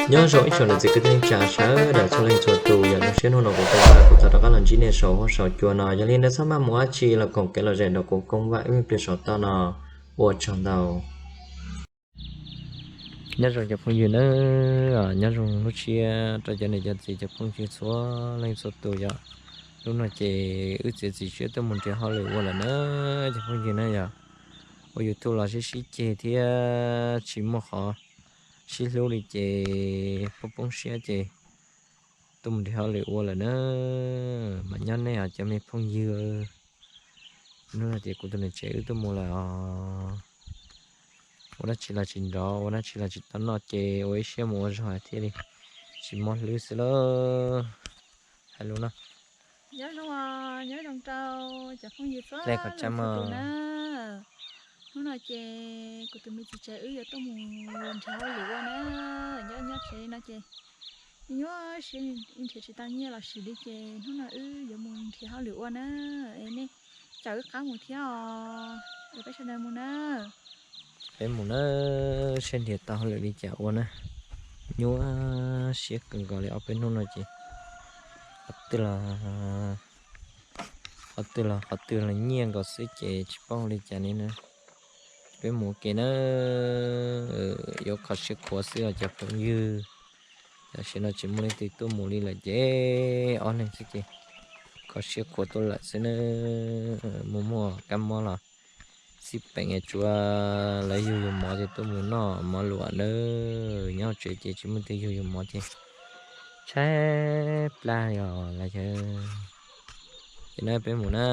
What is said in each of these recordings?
Nyob zoo ib tsoom niam txiv kwv tij neej tsa sawv daws txhua leej txhua tus, yog zoo siab hnub no kuv Tooj Npawg kuv tau rov qab los ntsib nej saum huab saum cua no, yog li ntawd txhob maj mus dab tsi, los koom kev lom zem nrog kuv Kooj Vaj wb ib pliag saum toj no ua tsaug ntau. Nyob zoo cov phooj ywg nawb, nyob zoo hnub tshiab rau cov niam cov txiv cov phooj ywg txhua leej txhua tus yom. Hnub no ces wb txiav txim siab tuaj mus nrhiav hauj lwm ua lawm na cov phooj ywg na yom. Ua YouTube los sib sib ceg thiab tsis muaj qhov sib hlub li ces poob poob siab ces tuaj mus nrhiav hauj lwm ua lawm na. Mas nyob nej os cov me phooj ywg, hnub no ces kuv tus niam tsev wb tuaj mus lawm os. Ua dab tsi los tsis nrov, ua dab tsi los tsis tau noj ces ua ib siab mus ua zog thiaj li tsis mob hlwb xwb lauj. Hais lus no. Nyob zoo, nyob zoo rau cov phooj ywg txhua leej txhua tus na. Hnub no ces kuv tus me txiv tsev wb yuav tuaj mus nrhiav hauj lwm ua na. Nyob nyob tsev no ces nyuaj siab nrhiav tsis tau nyiaj los sim li ces hnub no wb yuav mus nrhiav hauj lwm ua na. Es nej caum wb qab mus thiab os, es peb sawv daws mus na. Peb mus na, seb nrhiav tau hauj lwm li cas ua na. Nyuaj siab kawg nkaus li ob peb hnub no ces qhov twg los qhov twg los qhov twg los nyiaj nkaus xwb ces tsis paub ua li cas li na. Peb mus ua ke na, yuav kho siab khuav xwb os cov phooj ywg. Tam sim no tsis muaj leej twg tuaj mus li lawm ces ob leeg xwb ces kho siab khuav tuaj lawm xwb na. Muaj muaj kab mob los xij peem es tsuav lawv yug yus mov ces tuaj mus noj mov luam na. Nyob tsev ces tsis muaj leej twg yug yus mov ces tshaib plab os lawv. Ces na peb mus na.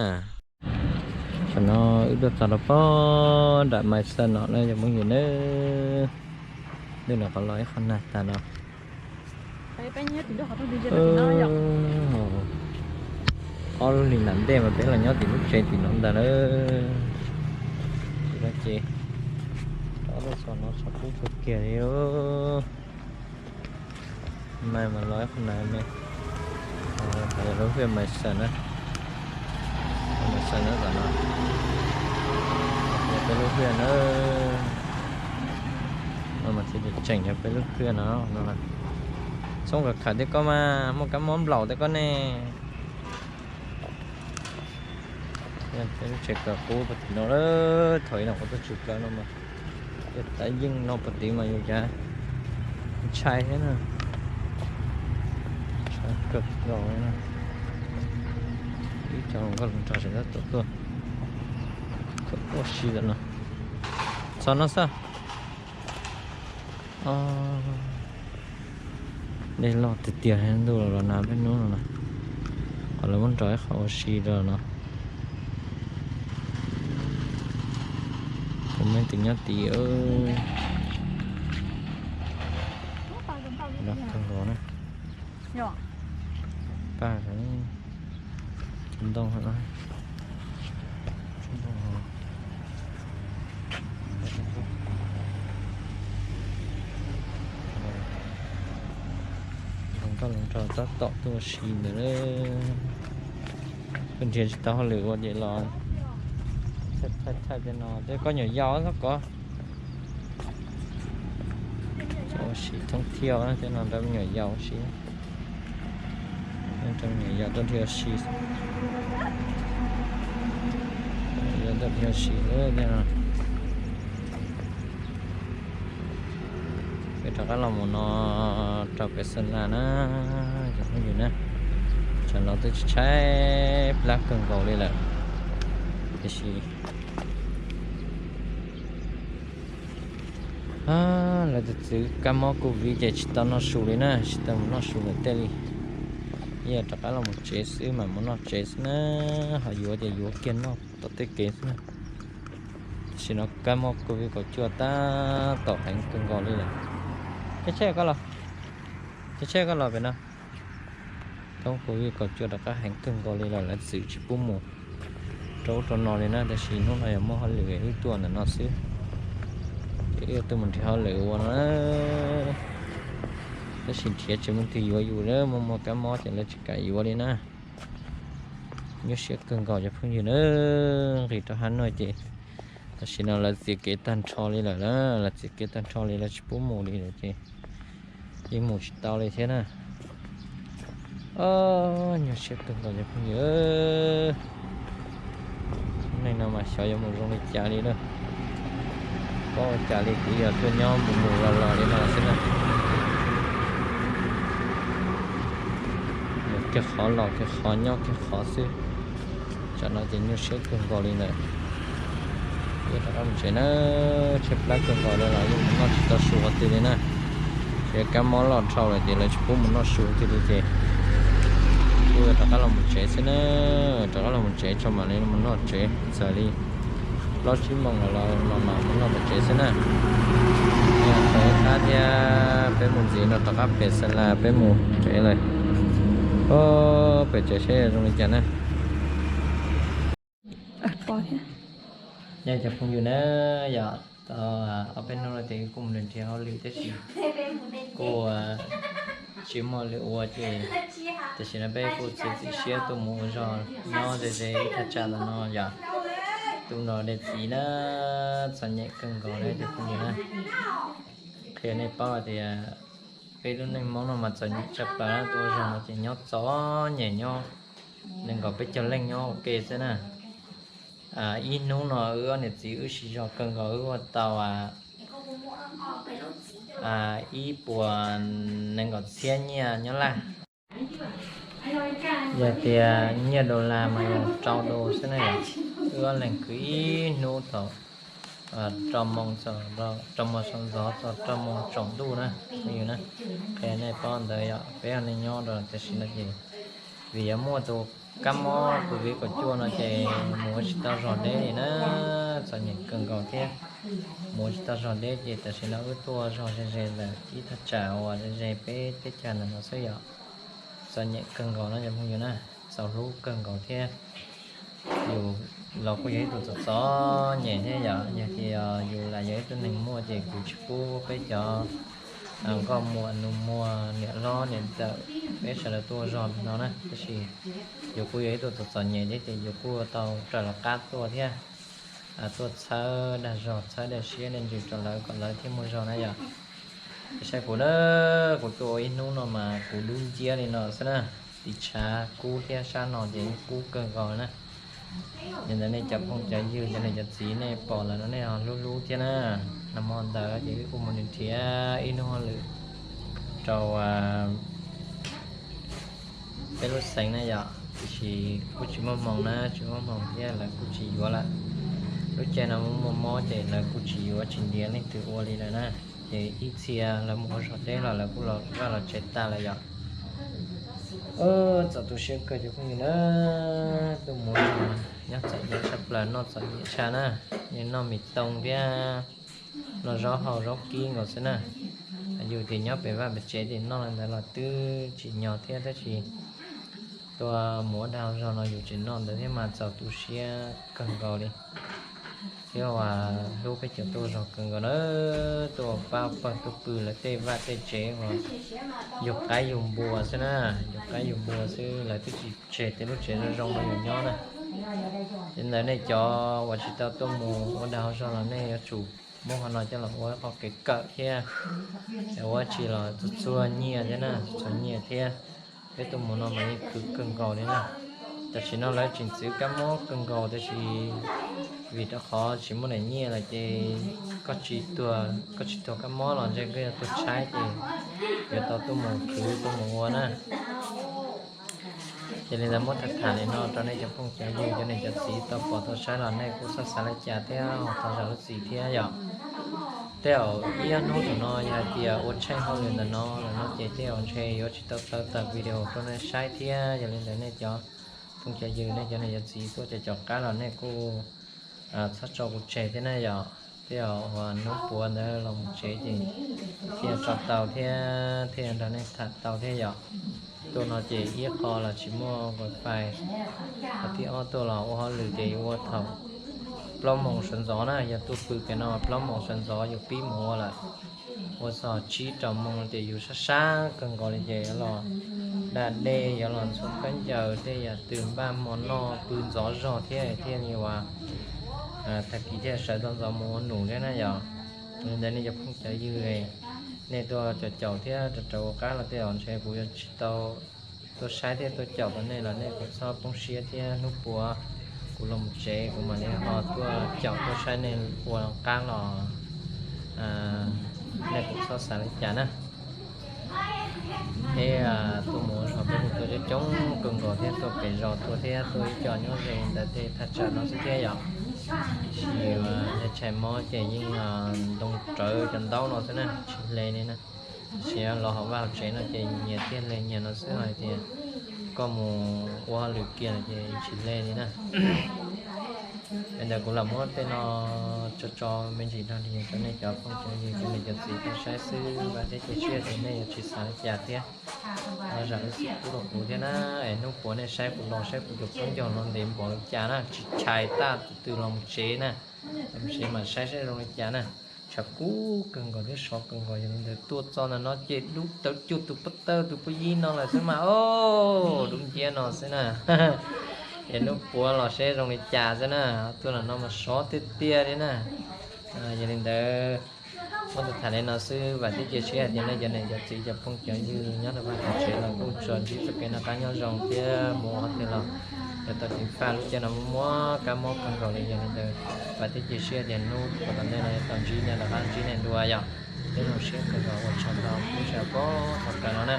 Tam no wb tuaj txog rau pem nram Mais Xaj no na cov phooj ywg na. Ntuj, nram qhov los ib qho nag tas no. Ob lub hlis nram ntej mas peb los nyob tim lub tsev tim no ntag na. Tim no ces ob lub xos no tshav kub kawg kiag li. Mas mas los ib qho na me, lub hwj Mais Xaj na, Mais Xaj na tam no, peb lub hwj na. No mas thiaj li tseem yog peb lub hwj no no. Txhob kam khawm tej koj mas, muaj kab mob nplaum tej koj ne. Peb lub tsev kawm qub puag tim no, thaum ub no kuv tuaj tsis plaws no mas, yog tab yeej no puag tid mas yus cas ntshai thiab na. Ntshai kawg nkaus li na. Ib co hluas nkauj hluas nraug sawv daws tuaj tuaj kawm ua si tam no. Txog no xwb. Dej loj tiag tiag, ntuj los los nag peb hnub no na. Qhov lawv muab nrog ib qho ua si rau no. Tus me tus nyob tid, loj kawg nkaus na. Paj, tus ntoo, tus ntoo. Hluas nkauj hluas nraug tab tom tuaj ua si ntawd. Koj nrhiav tsis tau hauj lwm ua ces los thaij thaij tej no, tej koj nyuam yaus xwb koj. Ua si thoob thiab tej no nrog me nyuam yaus ua si. Nrog me nyuam yaus tuaj nrhiav ua si. Yaus tuaj nrhiav ua si tej no. Peb rov qab los mus no rau pem Xeeb Las na, cov phooj ywg na. Tsam no twb tshaib plab kawg nkaus li lawm, tiam sis lawv tus txwv kab mob covid ces tsis tau noj su li na, tsis tau mus noj su lawm tej li. Yog rov qab los mus tsev xwb mas mus noj tsev xwb na, ho yuav ces yuav kiag noj tom tej kev xwb na. Tam sim no kab mob covid kaum cuaj tab tom heev kawg nkaus li lawm. Cov tsheb koj los, cov tsheb koj los pem no. Kab mob covid kaum cuaj rov qab heev kawg nkaus li lawm, lawv txwv tsis pub mus rau ub rau no li na, tab sis hnub no yog muaj hauj lwm wb tuaj ntawm no xwb. Ces wb tuaj mus nrhiav hauj lwm ua no, tab sis nrhiav tsis muaj leej twg yuav yus, muaj muaj kab mob ces lawv tsis kam yuav li na. Nyuaj siab kawg nkaus cov phooj ywg na, nqis rau hab no ces tam sim no lawv txiav kev tag nrho li lawm na, lawv txiav kev tag nrho li lawv tsis pub mus li lawm ces Yeej mus tsis tau li thiab na. Nyuaj siab kawg nkaus cov phooj ywg. Neej no mas xyov yuav mus zoo li cas li na. Paub ua cas li, kuv yog tuaj nyob mus mus los los li no xwb na. Mus kiag qhov los kiag qhov, nyob kiag qhov xwb. Tsam no ces nyuaj siab kawg nkaus li ntawd. Yuav rov qab mus tsev na, tshaib plab kawg nkaus li los yeej mus noj tsis tau su qhov twg li na. Ces kab mob loj dhau lawm ces lawv tsis pub mus noj su qhov twg li ces kuj yuav rov qab los mus tsev xwb na. Rov qab los mus tsev tso mam li mus noj tsev, txawm li plaub tsib moos los los los los mus noj tom tsev xwb na. Yog tau qab thiab peb mus ntxiv no rov qab pem Xas Las peb mus tsev lawm. Pem tsev seb zoo li cas na. Nyob cov phooj ywg na, yog tau ob peb hnub no ces kuj mus nrhiav hauj lwm tab sis kuj tsis muaj lwm ua ces tam sim no peb kuj txiav txim siab tuaj mus ua zog nyob ze ze ib thaj tsam ntawm no yom. Tus no de txiv na, txom nyem kawg nkaus li cov phooj ywg na. Qhia nej paub hais tias peb lub neej Hmoob no mas txom nyem tshaj plaws, tuaj ua zog no ces nyob txom nyem, nyob nees nkaum peb caug leej nyob ua ke xwb na. Ib hnub no wb ob niam txiv wb siv zog kawg nkaus wb ua tau ib puas nees nkaum txhiab nyiaj Nyab Laj. Yog tias nyiaj dollar mas yog rau dollar xwb na yom. Wb ob leeg kwv ib hnub thaum rau moos, rau moos sawv ntxov txog rau moos tsaus ntuj na, phooj ywg na. Qhia nej paub ntawd yom, peb ob leeg nyob rau tam sim no ces vim yuav muaj tus kab mob covid kaum cuaj no ces mus ua tsis tau zog deb li na, txom nyem kawg nkaus thiab. Mus ua tsis tau zog deb ces tam sim no wb tuaj zog ze ze ntawm ib thaj tsam uas ze ze peb teb chaws ntawm no xwb yom. Txom nyem kawg nkaus na cov phooj ywg na, txaus hlub kawg nkaus thiab. Yus los kuj yog ib tug txom txom nyem thiab yom, yog tias yus lam yog ib tug neeg muaj ces kuv tsis pub peb cov nkauj muam nus muag niam hlob niam ntxawm peb sawv daws tuaj zog li no na, tab sis yus kuj yog ib tug txom txom nyem thiab ces yus kuj tau raws lawv qab tuaj thiab. Tuaj txhawb dag zog txhawb dag siab dag ntsws rau lawv kom lawv thiaj muaj zog na yom. Saib kuv na, kuv tuaj ua ib hnub no mas kuv dub nciab li no xwb na, tiv tshav kub thiab sab no ces kub kawg nkaus na. Yog ntawd nej cov phooj cov ywg cov niam cov txiv nej pom lawm no nej ho hlub hlub thiab na. Nag hmo ntawd ces wb kuj mus nrhiav ib hnub hauj lwm rau peb lub xeev na yom, tiam sis kuj tsis muaj hmoo na, tsis muaj hmoo thiab lawv kuj tsis yuav lawm. Lub caij no muaj mob ces lawv kuj tsis yuav tsis ntiav leej twg ua li lawm na. Ces ib txhia lawv mus ua zog deb los lawv kuj los vaj los tsev tas lawm yom. Txaus tu siab kawg cov phooj ywg na, tuaj mus nyob txom nyem tshaj plaws noj txom nyem tshaj na, noj mis tooj thiab noj zaub hau zaub kib nkaus xwb na. Yus tias nyob pem vaj pem tsev ces noj li ntawd los twb tsim nyog thiab tab sis tuaj mus ua dag zog no yus tseem noj ntawd thiab mas txaus tu siab kawg nkaus li. Thiab ua hlub peb cov tuaj zog kawg nkaus na, tuaj pab pawg tuaj pw lawv tej vaj tej tsev uas yug qaib yug npua xwb na, yug qaib yug npua xwb lawv twb tsis tseg tej lub tsev zoo zoo rau yus nyob na. Yog li ntawd nej cov uas tsis tau tuaj mus ua dag ua zog los nej yuav tsum muab qhov no coj los ua qhov kev kawm thiab, ua tsis los txhua txhua nyiaj thiab na, txhua nyiaj thiab. Peb tuaj mus no mas yeej khwv kawg nkaus li na. Tam sim no lawv tseem txwv kab mob kawg nkaus tab sis vim rau qhov tsis muaj daim nyiaj lawm ces koj tsis tuag, koj tsis tuag kab mob los ntshe koj yuav tuag tshaib ces yuav tau tuaj mus khwv tuaj mus ua na. Ces li ntawd muab tham tham li no rau nej cov phooj cov ywg cov niam cov txiv tau pom tau saib los nej kuj txhob xav li cas thiab ho thov zam lub txim thiab yom. Tej zaum ib ob hnub tom no yog hais tias ua tsheej hauj lwm ntawm no lawm no ces tej zaum ntshe yuav tsis tau tau tawm video rau nej saib thiab. Yog li ntawd nej cov phooj cov ywg nej cov niam cov txiv tuaj cov cov qab los nej kuj txhob tso kuv tseg thiab na yom. Tej zaum uas hnub puav ntawd los mus tsev ces thiaj tso tau thiab thiaj nrog nej tham tau thiab yom. Tuaj no ces ib qho los tsis muaj wifi, qhov thib ob tuaj los ua hauj lwm ces yuav ua thaum plaub moos sawv ntxov na, yog tuaj pw pem no plaub moos sawv ntxov yus pib mus ua lawm. Ua txog tsib rau moos ces yus sab sab kawg nkaus li ces yuav los da dej yuav los ntxhua khaub ncaws tej yam twg npaj hmo noj pw ntxov zog thiab thiaj li uas tag kis thiaj sawv tau ntxov mus ua num thiab na yom. Li ntawd nej cov phooj cov ywg Nej tuaj caum caum thiab rau rau ua qab los tej zaum ntshe kuv yuav tsis tau tuaj saib thiab tuaj caum rau nej los nej kuj txhob poob siab thiab. Hnub puav kuv los mus tsev kuv mam li ho tuaj caum tuaj saib nej ua qab los nej kuj txhob xav li cas na. Thiab tuaj mus ua zog peb kuj tuaj coob coob kawg nkaus thiab, tuaj pem zos tuaj thiab tuaj ib co nyob ze ntawm tej thaj tsam no xwb thiab yom. Tiam sis tshais mob ces yeej ntoo rawv cov ntaub no xwb na, tsis hle li na. Tiam sis los hauv vaj hauv tsev no ces nyias thiaj hle nyias no xwb, hais tias koj mus ua hauj lwm kiag no ces tsis hle li na. Li ntawd kuv lam muab tej no tso tso me ntsis rau nej cov phooj cov ywg cov niam cov txiv tau saib xwb, vam thiab cia siab tias nej yuav tsis xav li cas thiab. Los zam lub txim pub rau kuv thiab na, es hnub puav nej saib kuv los saib kuv cov khaub ncaug no ntev npaum li cas na, tsis tshais tag tus twg los mus tsev na, los mus tsev mam saib saib zoo li cas na. Tshav kub kawg nkaus thiab sov kawg nkaus, yog li ntawd tuaj txog ntawm no ces dub tawv cuj tus pob tawb tus pob yib no lawm xwb mas, o, dub nciab no xwb na. Es hnub puav los seb zoo li cas xwb na, tuaj ntawm no mas sov tiag tiag li na. Yog li ntawd muab tham li no xwb, vam thiab cia siab hais tias nej cov niam cov txiv cov phooj cov ywg nyob rau vaj rau tsev los kuj tsuas ntsib txoj kev noj qab nyob zoo thiab mus ua hauj lwm los yuav tau ceev faj. Lub caij no muaj kab mob kawg nkaus li, yog li ntawd vam thiab cia siab tias hnub puav tom ntej no yuav tau ntsib nej, rov qab ntsib nej dua yom. Peb zoo siab kawg nkaus, ua tsaug ntau, peb sawv daws pab txhawb nqa no na.